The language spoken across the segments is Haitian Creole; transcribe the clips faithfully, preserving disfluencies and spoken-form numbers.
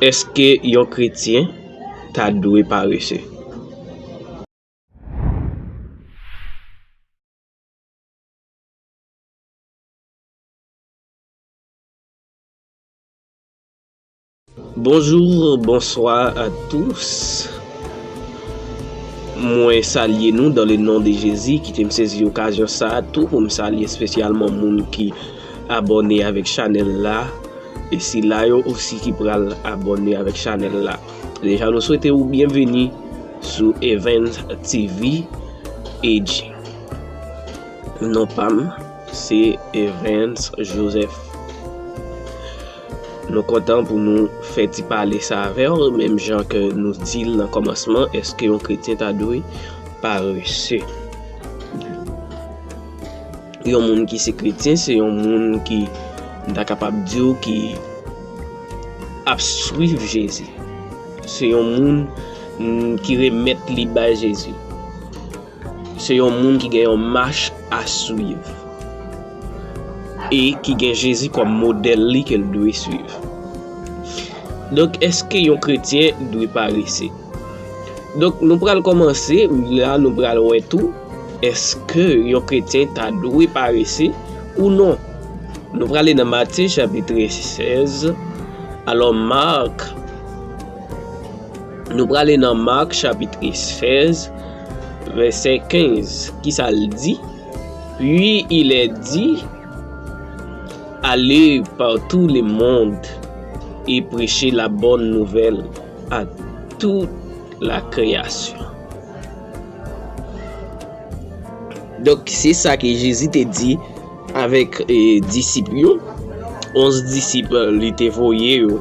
Èske yon kretyen ta dwe parese? Bonjour, bonsoir à tous. Mwen salye nou dans le nom de Jésus. Kite m sezi okazyon sa a tou pou m salye espesyalman moun ki abòne avèk chanèl la, e sila yo osi ki pral abòne avèk chanèl la. Deja, nou swete ou byenveni sou Evans T V A G. Non pa m, se Evans Joseph. Nou kontan pou nou fè ti pale sa avè w, menm jan ke nou di l nan kòmansman, èske yon kretyen ta dwe parese? Yon moun ki se kretyen, se yon moun ki, m ta kapab di w, ki ap swiv Jezi. Se yon moun, mm, ki remèt li bay Jezi. Se yon moun ki gen yon mach a swiv e ki gen Jezi kòm modèl li ke l dwe swiv. Donk, èske yon kretyen dwe parese? Donk, nou pral kòmanse, la nou pral wè tou, èske yon kretyen ta dwe parese ou non? Nou prale nan Matye chapit sèz, alò Mak, nou prale nan Mak chapit sèz, vèsè kenz, ki sa l di? Puis il est dit, allez par tout le monde et prêchez la bonne nouvelle à toute la création. Donk, se sa ke Jezi te di avèk, e, disip yo, onz disip li te voye yo.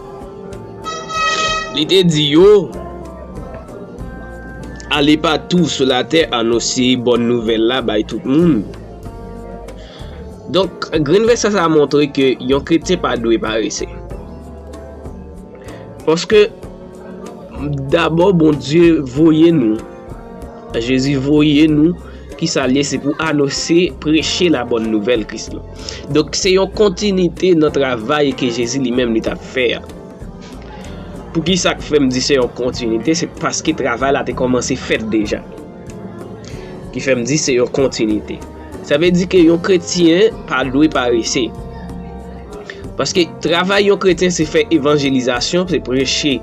Li te di yo, allez partout sur la terre, anonse bòn nouvèl la bay tout moun. Donk, grenn vèsè sa a montre ke yon kretyen pa dwe parese. Paske, dabò, Bondye voye nou, Jezi voye nou, ki sa l ye? Se pou anonse, preche la bòn nouvèl Kris la. Donk, se yon kontinite nan travay ke Jezi li menm li t ap fè a. Poukisa k fè m di se yon kontinite? Se paske travay la te kòmanse fèt deja. Ki fè m di se yon kontinite. Sa vle di ke yon kretyen pa dwe parese. Paske travay yon kretyen se fè evanjelizasyon, se preche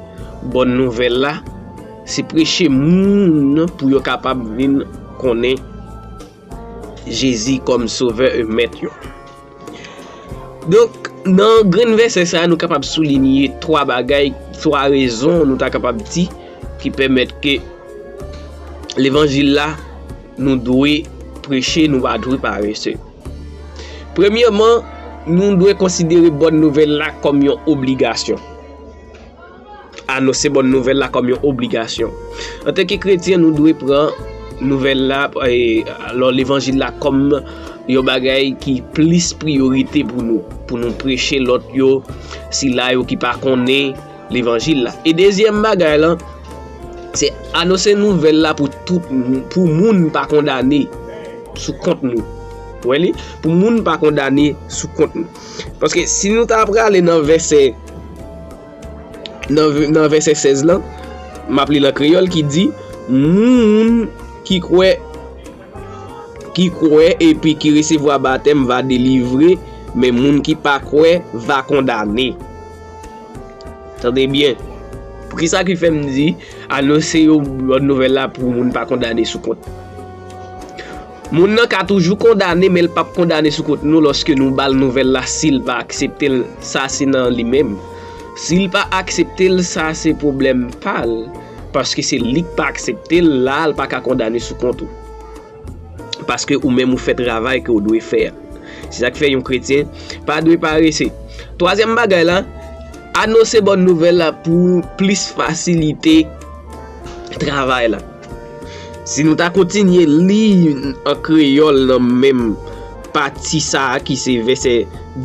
bòn nouvèl la, se preche moun pou yo kapab vin konnen Jezi kòm Sovè e Mèt yo. Donk, nan grenn vèsè sa a, nou kapab soulinye twa bagay, twa rezon, nou ta kapab di, ki pèmèt ke levanjil la, nou dwe preche, nou pa dwe parese. Premyèman, nou dwe konsidere bòn nouvèl la kòm yon obligasyon. Anonse bòn nouvèl la kòm yon obligasyon. Antanke kretyen, nou dwe pran nouvèl la, e, alò, levanjil la kòm yon bagay ki plis priyorite pou nou, pou nou preche lòt yo, sila yo ki pa konnen levanjil la. E dezyèm bagay la, se anonse nouvèl la pou tout, pou moun pa kondane sou kont nou. Ou wè li? Pou moun pa kondane sou kont nou. Paske si nou ta prale nan vèsè, nan, nan vèsè sèz lan, m ap li l an kreyòl ki di, moun ki kwè, ki kwè epi ki resevwa batèm va delivre, men moun ki pa kwè va kondane. Tande byen. Poukisa ki fè m di anonse yo bòn nouvèl la pou moun pa kondane sou kont? Moun nan ka toujou kondane, men l p ap kondane sou kont nou lòske nou ba l nouvèl la, si l pa aksepte l, sa se nan li menm. Si l pa aksepte l, sa se pwoblèm pa l, paske se li k pa aksepte l, la l pa ka kondane sou kont ou. Paske ou menm ou fè travay ke ou dwe fè a. Se sa k fè yon kretyen pa dwe parese. Twazyèm bagay la, anonse bòn nouvèl la pou plis fasilite travay la. Si nou ta kontinye li an kreyòl nan menm pati sa a ki se vèsè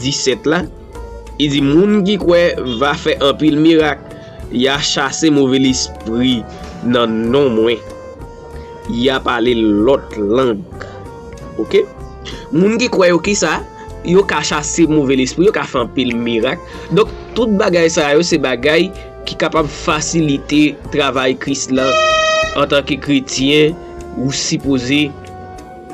disèt la, li di, moun ki kwè va fè anpil mirak, y a chase move lespri nan non mwen, y a pale lòt lang. Oke? Moun ki kwè yo ki sa? Yo ka chase move lespri, yo ka fè anpil mirak. Donk, tout bagay sa yo se bagay ki kapab fasilite travay Kris la. Antanke kretyen, ou sipoze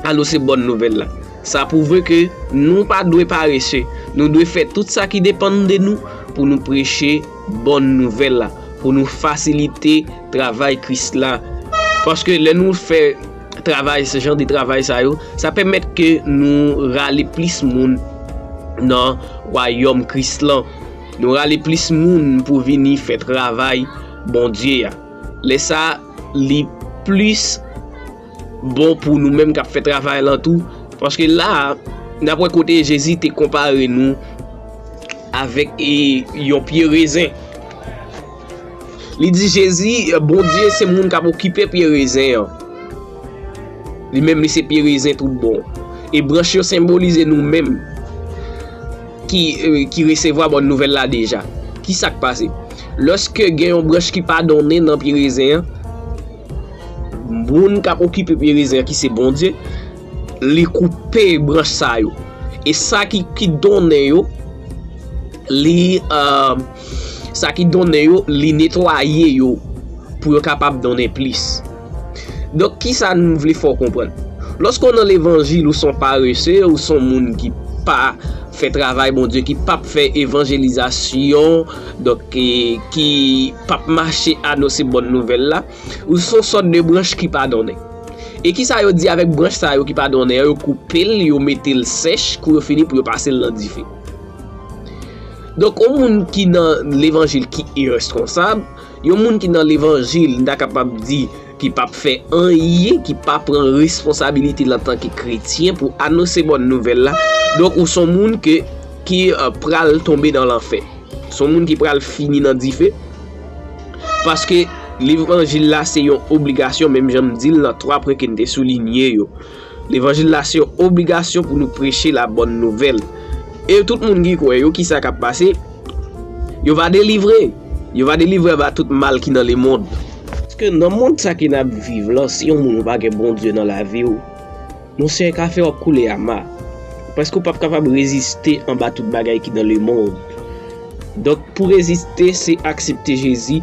anonse bòn nouvèl la. Sa pwouve ke nou pa dwe parese. Nou dwe fè tout sa ki depann de nou pou nou preche bòn nouvèl la, pou nou fasilite travay Kris la. Paske lè nou fè travay, se jan de travay sa yo, sa pèmèt ke nou rale plis moun nan wayòm Kris lan. Nou rale plis moun pou vini fè travay Bondye a. Lè sa, li plis bon pou nou menm k ap fè travay lan tou. Paske la a, n ap wè kote Jezi te konpare nou avèk, e, yon pye rezen. Li di Jezi, Bondye se moun k ap okipe pye rezen an. Li menm, li se pye rezen tout bon. E branch yo senbolize nou menm ki, e, ki resevwa bòn nouvèl la deja. Ki sa k pase? Lòske gen yon branch ki pa donnen nan pye rezen an, moun k ap okipe pye rezen an, ki se Bondye, li koupe branch sa yo. E sa ki, ki donnen yo, li, e, sa ki donnen yo, li netwaye yo pou yo kapab donnen plis. Donk, ki sa nou vle fè w konprann? Lòske w nan levanjil, ou se yon parese, ou se yon moun ki pa fè travay Bondye, ki p ap fè evanjelizasyon, donk, e, ki p ap mache anonse bòn nouvèl la, ou se yon sòt de branch ki pa donnen. E ki sa yo di avèk branch sa yo ki pa donnen an? Yo koupe l, yo mete l sèch, kou yo fini pou yo pase l nan dife. Donk, yon moun ki nan levanjil ki ireskonsab, yon moun ki nan levanjil, n ta kapab di, ki p ap fè anyen, ki pa pran responsabilite l antanke kretyen pou anonse bòn nouvèl la. Donk, ou se yon moun ke, ki, e, pral tonbe nan lanfè. Se yon moun ki pral fini nan dife. Paske levanjil la se yon obligasyon, menm jan m di l nan twa pwen ke n te soulinye yo. Levanjil la se yon obligasyon pou nou preche la bòn nouvèl. E tout moun ki kwè yo, ki sa k ap pase? Yo va delivre. Yo va delivre anba tout mal ki nan lemonn. Paske nan mond sa ke n ap viv lan, si yon moun ou pa gen Bondye nan lavi w, monchè, ka fè w ap koule ama. Paske w p ap kapab reziste anba tout bagay ki nan lemonn. Donk, pou reziste, se aksepte Jezi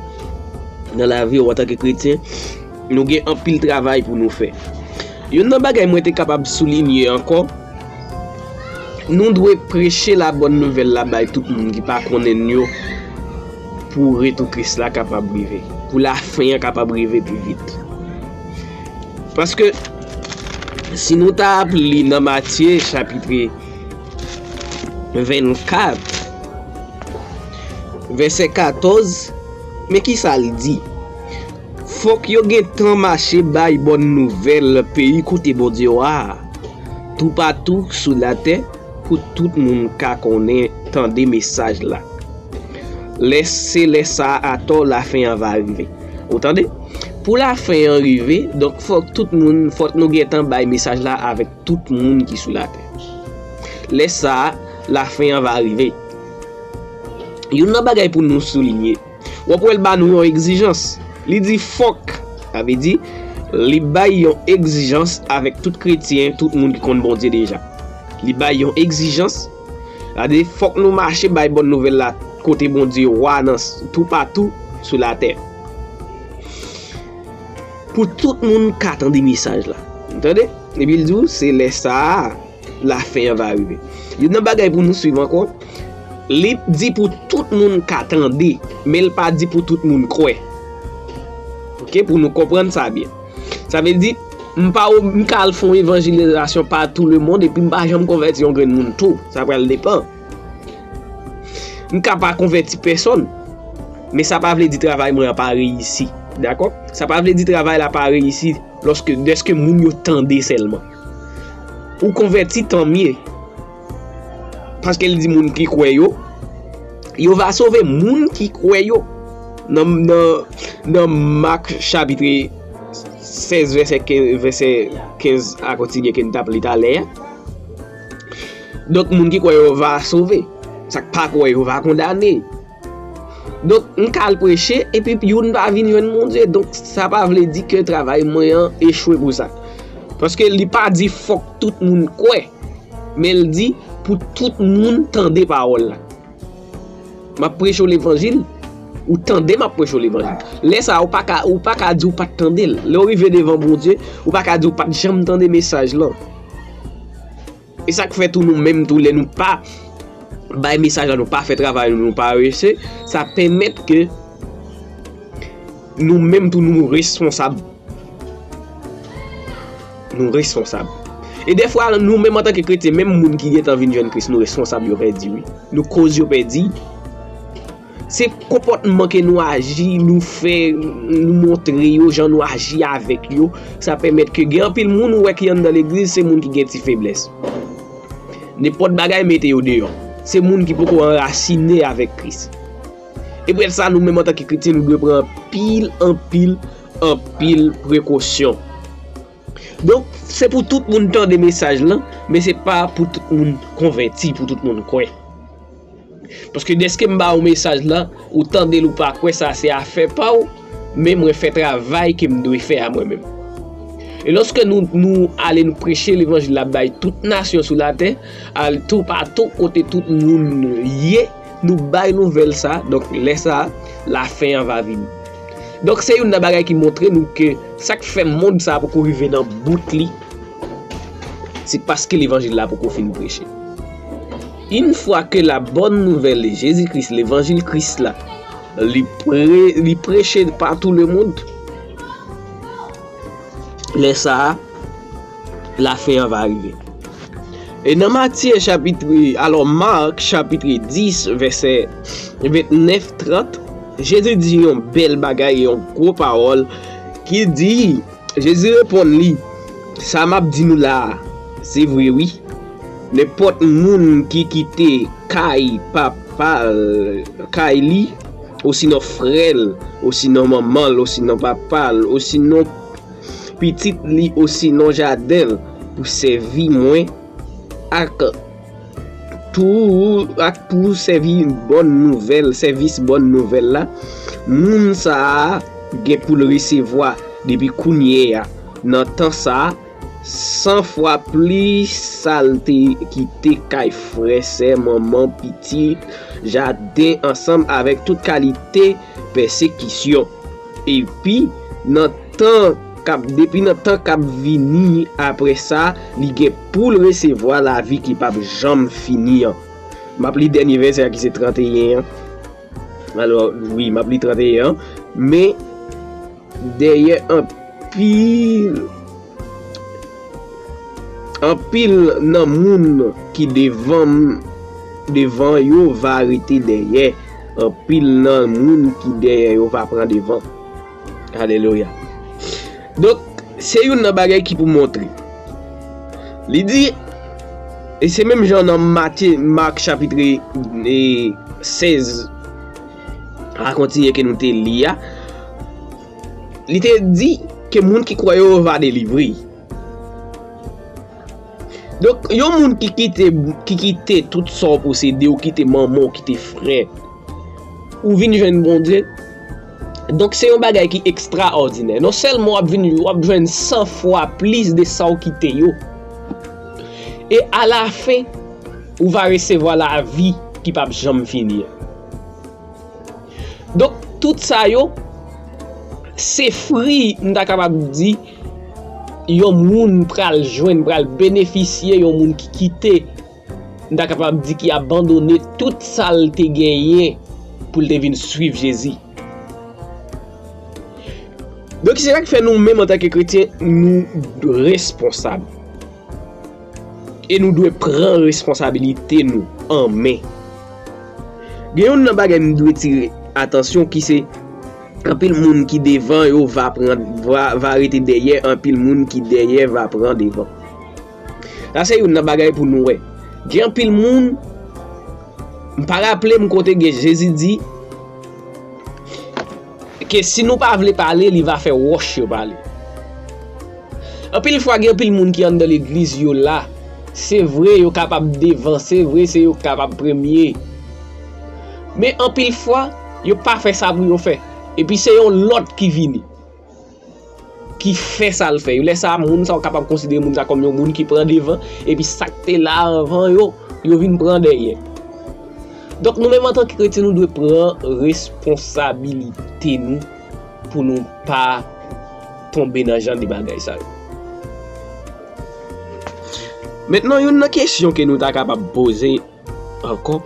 nan lavi w antanke kretyen. Nou gen anpil travay pou nou fè. Youn nan bagay mwen te kapab soulinye ankò, nou dwe preche la bòn nouvèl la bay tout moun ki pa konnen n yo pou retou Kris la kapab rive, pou lafen an kapab rive pi vit. Paske si nou ta ap li nan Matye chapit vennkat, vèsè katòz, men ki sa l di? Fòk yo gentan mache bay bòn nouvèl peyi kote Bondye wa a, toupatou sou latè, pou tout moun ka konnen, tande mesaj la. Lè, se lè sa a atò lafen an va rive. Ou tande? Pou lafen an rive, donk fòk tout moun, fòk nou gentan bay mesaj la avèk tout moun ki sou latè. Lè sa a, lafen an va rive. Youn nan bagay pou nou soulinye, w ap wè l ba nou yon egzijans. Li di fòk, sa vle di, li bay yon egzijans avèk tout kretyen, tout moun ki konn Bondye deja. Li bay yon egzijans, sa vle di, fòk nou mache bay bòn nouvèl la kote Bondye wa nan s-, toupatou sou latè. Pou tout moun ka tande mesaj la. Ou tande? Epi l di w, se lè sa a, lafen an va rive. Youn nan bagay pou nou swiv ankò, li di pou tout moun ka tande, men l pa di pou tout moun kwè. Oke, pou nou konprann sa byen. Sa vle di, m pa o-, m ka al fè yon evanjelizasyon patou lemonn epi m pa janm konvèti yon grenn moun tou. Sa pral depann. M ka pa konvèti pèsonn, men sa pa vle di travay mwen an pa reyisi. Dakò? Sa pa vle di travay la pa reyisi lòske, dèske moun yo tande sèlman. Ou konvèti, tanmye. Paske l di moun ki kwè yo, yo va sove. Moun ki kwè yo. Nan, nan, nan Mak chapit sèz, vèsè kenz, vèsè kenz a kontinye ke n t ap li talè a. Donk, moun ki kwè yo va sove. Sa k pa kwè yo va kondane. Donk, m ka al preche, epi youn pa vin jwenn Bondye. Donk, sa pa vle di ke travay mwen an echwe pou sa. Paske li pa di fòk tout moun kwè, men l di pou tout moun tande pawòl la. M ap preche w levanjil, Ou tande m ap preche w levanjil. Lè sa a, ou pa ka, ou pa ka di w pa t tande l. Lè w rive devan Bondye, ou pa ka di w pa t janm tande mesaj lan. E sa k fè tou nou menm tou, lè nou pa bay mesaj la, nou pa fè travay nou, nou pa reche, sa pèmèt ke nou menm tou nou responsab. Nou responsab. E dèfwa, nou menm antanke kretyen, menm moun ki gentan vin jwenn Kris, nou responsab yo pèdi, wi. Nou koz yo pèdi. Se konpòtman ke nou aji, nou fè, nou montre yo, jan nou aji avèk yo, sa pèmèt ke gen anpil moun ou wè ki anndan legliz, se moun ki gen ti feblès. Nenpòt bagay mete yo deyò. Se moun ki poko anrasine avèk Kris. E poutèt sa, nou menm antanke kretyen, nou dwe pran anpil, anpil, anpil prekosyon. Donk, se pou tout moun tande mesaj lan, men se pa pou tout moun konvèti, pou tout moun kwè. Paske dèske m ba ou mesaj lan, ou tande l ou pa kwè, sa se afè pa w, men mwen fè travay ke m dwe fè a mwen menm. E lòske nou, nou ale nou preche levanjil la bay tout nasyon sou latè, al toupatou kote tout moun ye, nou bay nouvèl sa, donk lè sa, lafen an va vini. Donk se youn nan bagay ki montre nou ke sa k fè mond sa a poko rive nan bout li, se paske levanjil la poko fin preche. Une fois que la bonne nouvelle de Jésus-Christ, levanjil Kris la, li, pre, li preche pa tout le monde, lè sa a, lafen an va rive. E nan Matye chapit, alò, Mak chapit dis, vèsè vennèf, trant, Jezi di yon bèl bagay, yon gwo pawòl, ki di, Jezi reponn li, sa m ap di nou la a, se vre wi. Nenpòt moun ki kite kay papa l, kay li, osinon frè l, osinon manman l, osinon papa l, osinon pitit li, osinon jaden l, pou sèvi mwen, ak tou, ak pou sèvi bòn nouvèl, sèvis bòn nouvèl la, moun sa a gen pou l resevwa depi kounye a, nan tan sa a, san fwa plis sa l te kite kay, frè, sè, manman, pitit, jaden, ansanm avèk tout kalite pèsekisyon. Epi, nan tan k ap, depi nan tan k ap vini apre sa, li gen pou l resevwa lavi ki p ap janm fini an. M ap li dènye vèsè a ki se tranteyen an. Alò, wi, m ap li tranteyen an. Men, dèyè anpil, anpil nan moun ki devan m, devan yo va rete dèyè. Anpil nan moun ki dèyè yo va pran devan. Alelouya. Donk, se youn nan bagay ki pou montre. Li di, e se menm jan nan Matye, Mak chapit, e, sèz, a kontinye ke nou te li a. Li te di ke moun ki kwè yo va delivre. Donk, yon moun ki kite, ki kite tout sa w posede, ou kite manman, ou kite frè, ou vin jwenn Bondye. Donk, se yon bagay ki ekstraòdinè. Non sèlman w ap vin, w ap jwenn san fwa plis de sa w kite yo. E alafen, ou va resevwa lavi ki p ap janm fini an. Donk, tout sa yo, se fwi, m ta kapab di, yon moun pral jwenn, pral benefisye, yon moun ki kite, m ta kapab di, ki abandone tout sa l te genyen pou l te vin swiv Jezi. Donk, se sa k fè nou menm antanke kretyen, nou responsab. E nou dwe pran responsabilite nou an men. Gen youn nan bagay m dwe tire atansyon ki se, anpil moun ki devan yo va pran, va, va rete dèyè, anpil moun ki dèyè va pran devan. Sa se youn nan bagay pou nou wè. Gen anpil moun, m pa raple m kote gen Jezi di, ke si nou pa vle pale, li va fè wòch yo pale. Anpil fwa, gen anpil moun ki anndan legliz yo la. Se vre, yo kapab devan, se vre, se yo k kapab premye. Men anpil fwa, yo pa fè sa pou yo fè. Epi se yon lòt ki vini, ki fè sa l fè yo. Lè sa a, moun sa a, ou kapab konsidere moun sa a kòm yon moun ki pran devan, epi sa k te la anvan yo, yo vin pran dèyè. Donk, nou menm antanke kretyen, nou dwe pran responsabilite nou pou nou pa tonbe nan jan de bagay sa yo. Mentnan, youn nan kesyon ke nou ta kapab poze ankò,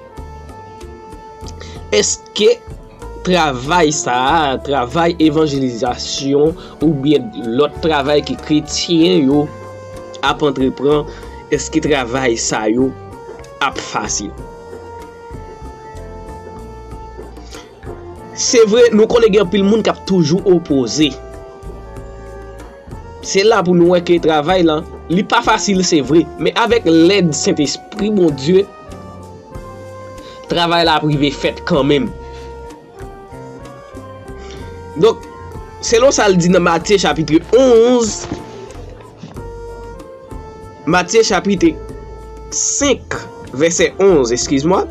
èske travay sa a, travay evanjelizasyon oubyen lòt travay ke kretyen yo ap antreprann, èske travay sa yo ap fasil? Se vre, nou konnen gen anpil moun k ap toujou opoze. Se la pou nou wè ke travay lan, li pa fasil, se vre, men avèk lèd Sentespri Bondye, travay la ap rive fèt kanmenm. Donk, selon sa l di nan Matye chapit onz, Matye chapit senk, vèsè onz, eskiz mwa,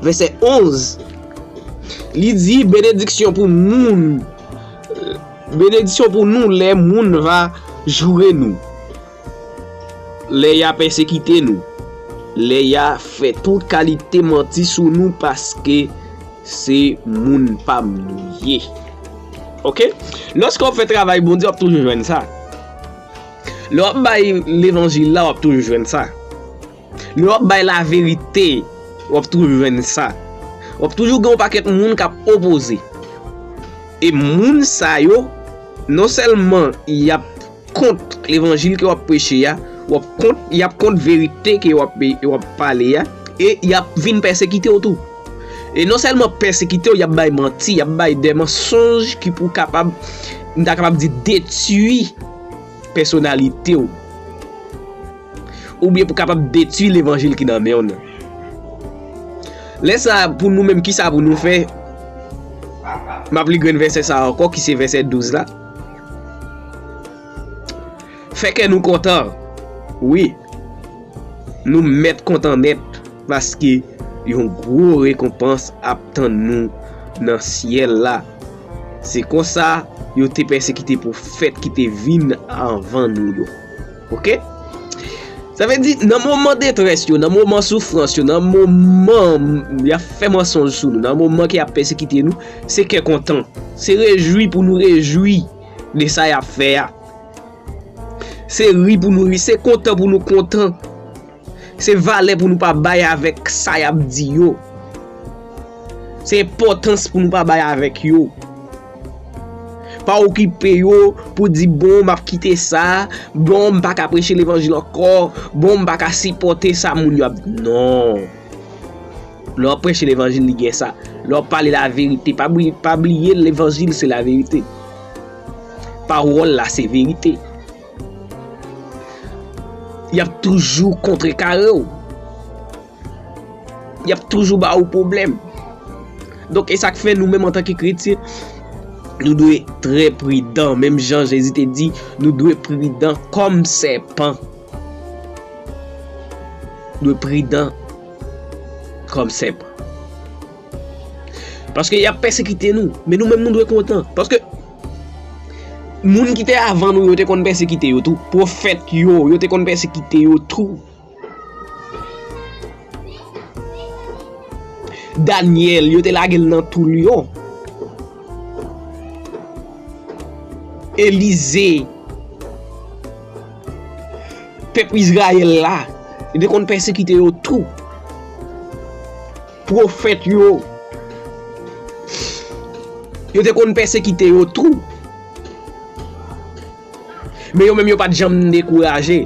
vèsè onz, li di, benediksyon pou moun, benediksyon pou nou lè moun va joure nou, lè y a pèsekite nou, lè y a fè tout kalite manti sou nou, paske se moun pa m nou ye. Oke? Lòske w ap fè travay Bondye, w ap toujou jwenn sa. Lè w ap bay levanjil la, w ap toujou jwenn sa. Lè w ap bay laverite, w ap toujou jwenn sa. W ap toujou gen yon pakèt moun k ap opoze. E moun sa yo, non sèlman y ap kont levanjil ke w ap preche a, w ap kont, y ap kont verite ke w ap, w ap pale a, e y ap vin pèsekite w tou. E non sèlman pèsekite w, y ap bay manti, y ap bay de mansonj ki pou kapab, m ta kapab di, detwi pèsonalite w. Oubyen pou kapab detwi levanjil ki nan men w nan. Lè sa a, pou nou menm, kisa pou nou fè? M ap li grenn vèsè sa a ankò, ki se vèsè douz la. Fè kè nou kontan. Wi, nou mèt kontan nèt, paske yon gwo rekonpans ap tann nou nan syèl la. Se konsa yo te pèsekite pwofèt ki te vin anvan nou yo. Oke? Sa vle di, nan moman detrès yo, nan moman soufrans yo, nan moman y ap fè mansonj sou nou, nan moman ke y ap pèsekite nou, se kè kontan. Se rejwi pou nou rejwi de sa y ap fè a. Se ri pou nou ri, se kontan pou nou kontan. Se valè pou nou pa bay avèk sa y ap di yo. Se enpòtans pou nou pa bay avèk yo. Pa okipe yo pou di, bon, m ap kite sa, bon, m pa ka preche levanjil ankò, bon, m pa ka sipòte sa moun yo ap. Non. Lè w ap preche levanjil, li gen sa. Lè w ap pale laverite, pa bli-, pa bliye levanjil se laverite. Pawòl la se verite. Y ap toujou kontrekare w. Y ap toujou ba ou pwoblèm. Donk, e sa k fè nou menm antanke kretyen, nou dwe trè pridan. Menm jan Jezi te di, nou dwe pridan kòm sèpan. Dwe pridan kòm sèpan. Paske y ap pèsekite nou, men nou menm nou dwe kontan. Paske moun ki te avan nou yo te konn pèsekite yo tou. Pwofèt yo, yo te konn pèsekite yo tou. Danyèl, yo te lage l nan tou lyon. Elize, pèp Izrayèl la, yo te konn pèsekite yo tou. Pwofèt yo, yo te konn pèsekite yo tou. Men yo menm yo pa t janm dekouraje.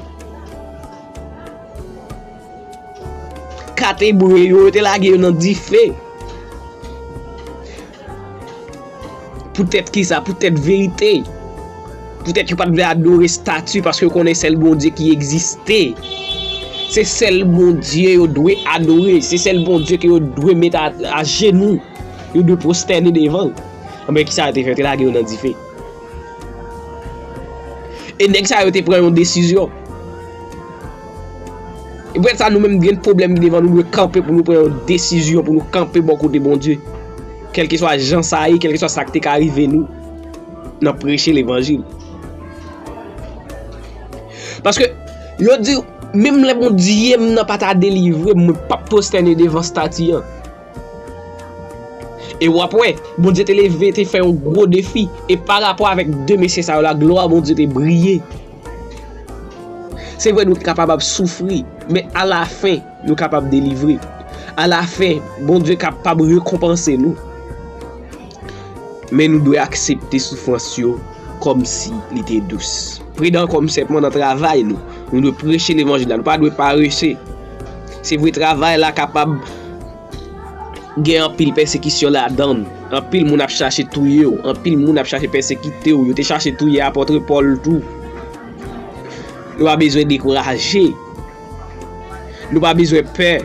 Kat Ebre yo, yo te lage yo nan dife. Poutèt kisa? Poutèt verite. Poutèt yo pa t vle adore estati, paske yo konnen sèl Bondye ki egziste. Se sèl Bondye yo dwe adore. Se sèl Bondye ke yo dwe met a, ajenou. Yo dwe pwostène devan l. Anben, kisa yo te fè? Yo te lage yo nan dife. E nèg sa yo te pran yon desizyon. E poutèt sa, nou menm, gen pwoblèm ki devan nou, nou dwe kanpe pou nou pran yon desizyon, pou nou kanpe bò kote Bondye. Kèlkeswa jan sa ye, kèlkeswa sa k te ka rive nou, nan preche levanjil. Paske, yo di, Menm lè Bondye m nan pa ta delivre m, mwen p ap pwostène devan stati an. E w ap wè, Bondye te leve, te fè yon gwo defi. E pa rapò avèk de mesye sa yo la, glwa Bondye te briye. Se vre, nou kapab ap soufri, men alafen, nou kapab delivre. Alafen, Bondye kapab rekonpanse nou. Men nou dwe aksepte soufrans yo kòmsi li te dous. Pridan kòm sèpan nan travay nou. Nou dwe preche levanjil la. Nou pa dwe parese. Se vre, travay la kapab gen anpil pèsekisyon ladan l. Anpil moun ap chache touye w. Anpil moun ap chache pèsekite w. Yo te chache touye apòt Pòl tou. Nou pa bezwen dekouraje. Nou pa bezwen pè.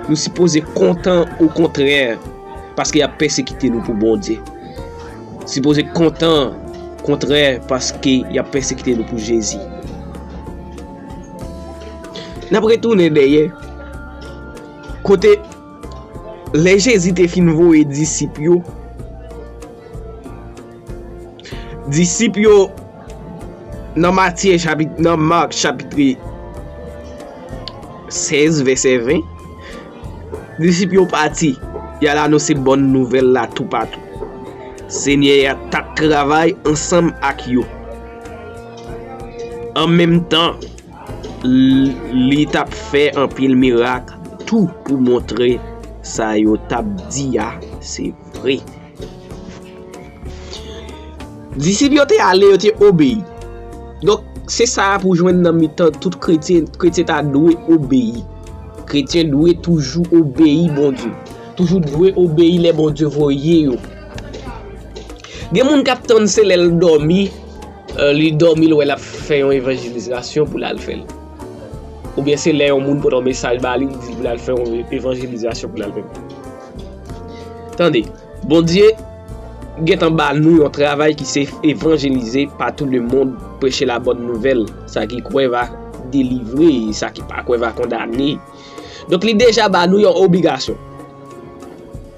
Nou sipoze kontan, okontrè, paske y ap pèsekite nou pou Bondye. Sipoze kontan, kontrè, paske y ap pèsekite nou pou Jezi. N ap retounen dèyè, kote lè Jezi te fin voye disip yo, disip yo nan Matye chapit, nan Mak chapit sèz, vèsè ven, disip yo pati, y al anonse bòn nouvèl la toupatou. Senyè a t ap travay ansanm ak yo. An menm tan, l-, li t ap fè anpil mirak tou pou montre sa yo t ap di a se vre. Disip yo te ale, yo te obeyi. Donk, se sa a pou jwenn nan mitan tout kretyen. Kretyen ta dwe obeyi. Kretyen dwe toujou obeyi Bondye. Toujou dwe obeyi lè Bondye voye yo. Gen moun k ap tann se lè l dòmi, eh, li dòmi, l wè l ap fè yon evanjelizasyon pou l al fè l. Oubyen se lè yon moun pote yon mesaj ba li, li di l pou l al fè yon evanjelizasyon pou l al fè l. Tande, Bondye gentan ba nou yon travay ki se evanjelize partout le monde, preche la bonne nouvelle. Sa ki kwè va delivre, sa ki pa kwè va kondane. Donk, li deja ba nou yon obligasyon.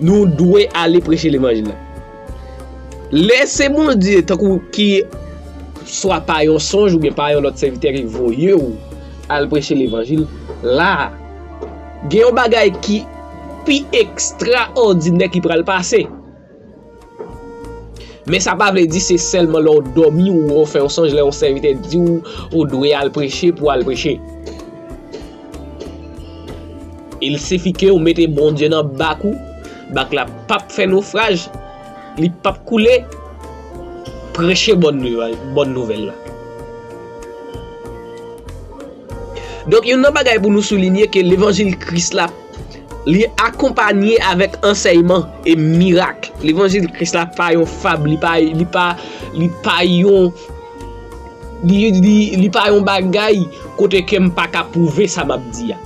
Nou dwe ale preche levanjil la. Lè se Bondye, tankou ki swa pa yon sonj oubyen pa yon lòt sèvitè ki voye w al preche levanjil la, gen yon bagay ki pi ekstraòdinè ki pral pase. Men sa pa vle di se sèlman lè w dòmi ou w fè yon sonj, lè yon sèvitè di w ou dwe al preche pou w al preche. Il sifi ke w mete Bondye nan bak ou, bak la p ap fè nofraj, li p ap koule, preche bòn nouvèl, bòn nouvèl la. Donk, youn nan bagay pou nou soulinye ke levanjil Kris la, li akonpanye avèk ansèyman e mirak. Levanjil Kris la pa yon fab, li pa, li pa, li pa yon, li, li, li pa yon bagay kote ke m pa ka pwouve sa m ap di a.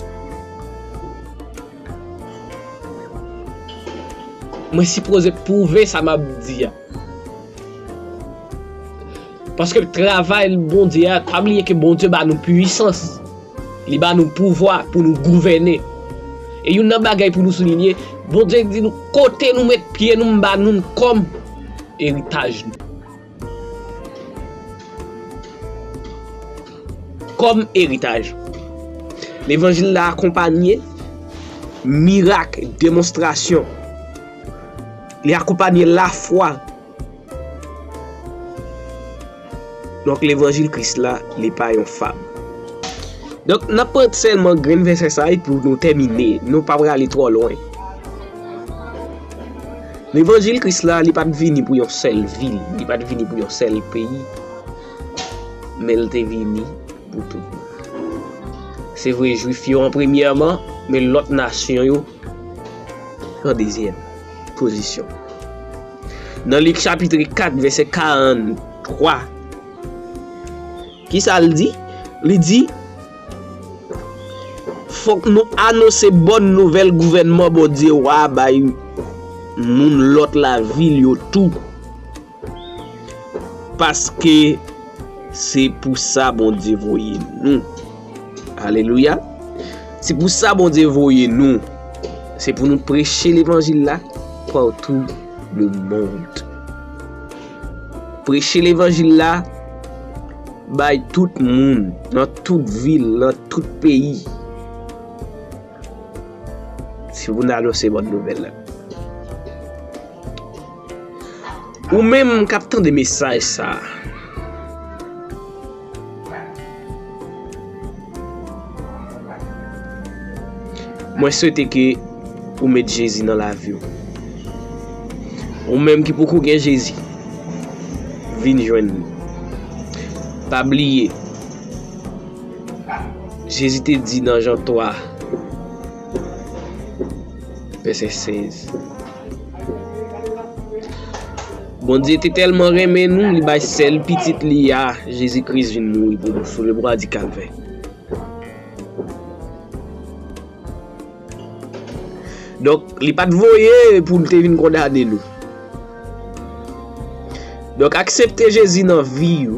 Mwen sipoze pwouve sa m ap di a. Paske travay Bondye a, pa bliye ke Bondye ba nou pwisans. Li ba nou pouvwa pou nou gouvène. E youn nan bagay pou nou soulinye, Bondye di nou kote nou met pye nou, m ba nou l kòm eritaj nou. Kòm eritaj. Levanjil la akonpanye mirak, demonstrasyon. Li akonpanye lafwa. Donk, levanjil Kris la, li pa yon fab. Donk, n ap pran sèlman grenn vèsè sa a pou nou tèmine. Nou pa prale twò lwen. Levanjil Kris la, li pa t vini pou yon sèl vil, li pa t vini pou yon sèl peyi, men l te vini pou tout moun. Se vre, Jwif yo an premyèman, men lòt nasyon yo an dezyèm pozisyon. Nan Lik chapit kat, vèsè karanntwa, kisa l di? Li di, fòk nou anonse bòn nouvèl gouvènman Bondye wa bay moun lòt lavil yo tou. Paske se pou sa Bondye voye nou. Alelouya. Se pou sa Bondye voye nou. Se pou nou preche levanjil la partout le monde. Preche levanjil la Bay tout moun, nan tout vil, nan tout peyi. Si pou n anonse bòn nouvèl la. Ou menm k ap tande mesaj sa a, mwen swete ke ou met Jezi nan lavi w. Ou menm ki poko gen Jezi, vin jwenn li. Pa bliye, Jezi te di nan Jan twa, vèsè sèz, Bondye te tèlman renmen nou, li bay sèl pitit li a, Jezi Kris, vin mouri pou nou sou lebwa di Kalvè. Donk, li pa t voye pou l te vin kondane nou. Donk, aksepte Jezi nan vi w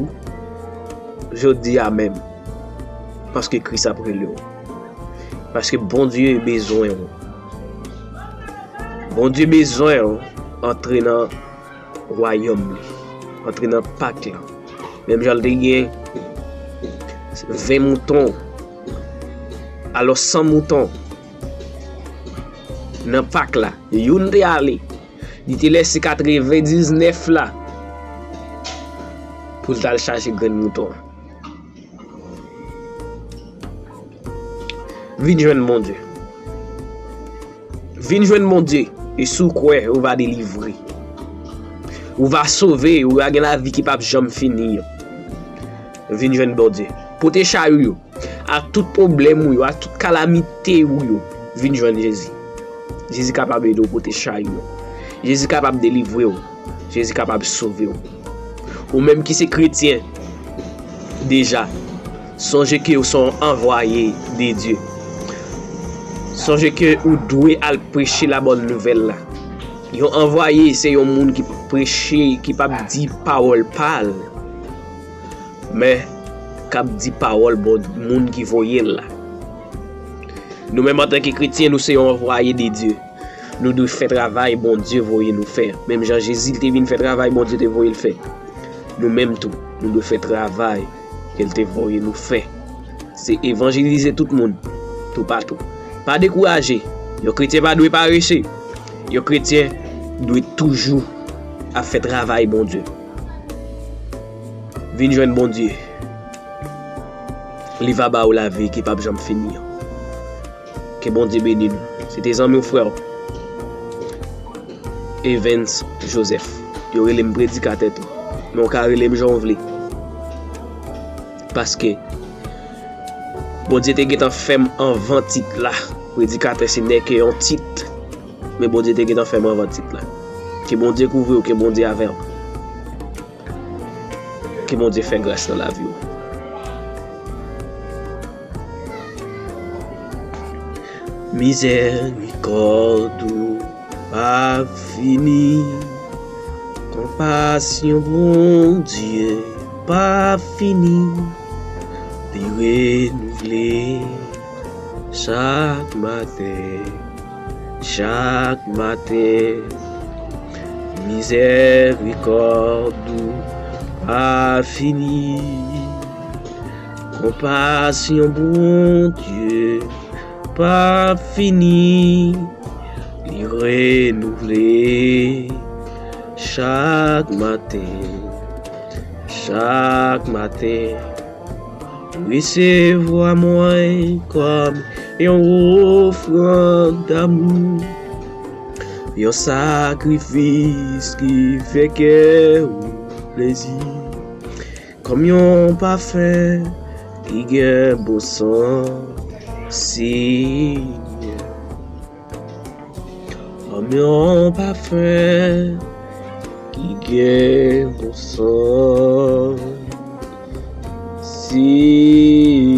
jodi a menm. Paske Kris ap rele w. Paske Bondye bezwen w. Bondye bezwen w antre nan wayòm li, antre nan pak la. Menm jan l te gen ven mouton, alò san mouton nan pak la, youn te ale. Li te lèse katrevendiznèf la pou l t al chache grenn mouton an. Vin jwenn Bondye. Vin jwenn Bondye. E si w kwè, ou va delivre. Ou va sove, ou va gen lavi ki p ap janm fini an. Vin jwenn Bondye. Pote chay ou yo. Ak tout pwoblèm ou yo, ak tout kalamite ou yo, vin jwenn Jezi. Jezi kapab ede w pote chay ou yo. Jezi kapab delivre w. Jezi kapab sove w. Ou menm ki se kretyen deja, sonje ke w se yon anvwaye de Dye. Sonje ke ou dwe al preche la bòn nouvèl la. Yon anvwaye se yon moun ki preche, ki p ap di pawòl pa l, men k ap di pawòl bon moun ki voye l la. Nou menm antanke kretyen, nou se yon anvwaye de Dye. Nou dwe fè travay Bondye voye nou fè. Menm jan Jezi te vin fè travay Bondye te voye l fè. Nou menm tou, nou dwe fè travay ke l te voye nou fè. Se evanjelize tout moun, toupatou. Pa dekouraje. Yon kretyen pa dwe parese. Yon kretyen dwe toujou ap fè travay Bondye. Vin jwenn Bondye. Li va ba ou lavi ki p ap janm fini an. Ke Bondye beni nou. Se te zanmi w, frè w, Evens Joseph. Yo rele m predikatè tou. Men w ka rele m jan w vle. Paske Bondye te gentan fè m anvan tit la. Predikatè se nèke yon tit. Men Bondye te gentan fè m anvan tit la. Ke Bondye kouvri w, ke Bondye avè w. Ke Bondye fè gras nan lavi w. Mizèrikòd ou pa fini, konpasyon Bondye pa fini, li renouvle chak maten. Chak maten, mizèrikòd ou pa fini. Konpasyon Bondye pa fini. Li renouvle chak maten. Chak maten. Resevwa mwen kòm yon ofrann damou, yon sakrifis ki fè kè ou plezi, kòm yon pafen ki gen bon san, Senyè. Kòm yon pafen ki gen bon san, Senyè.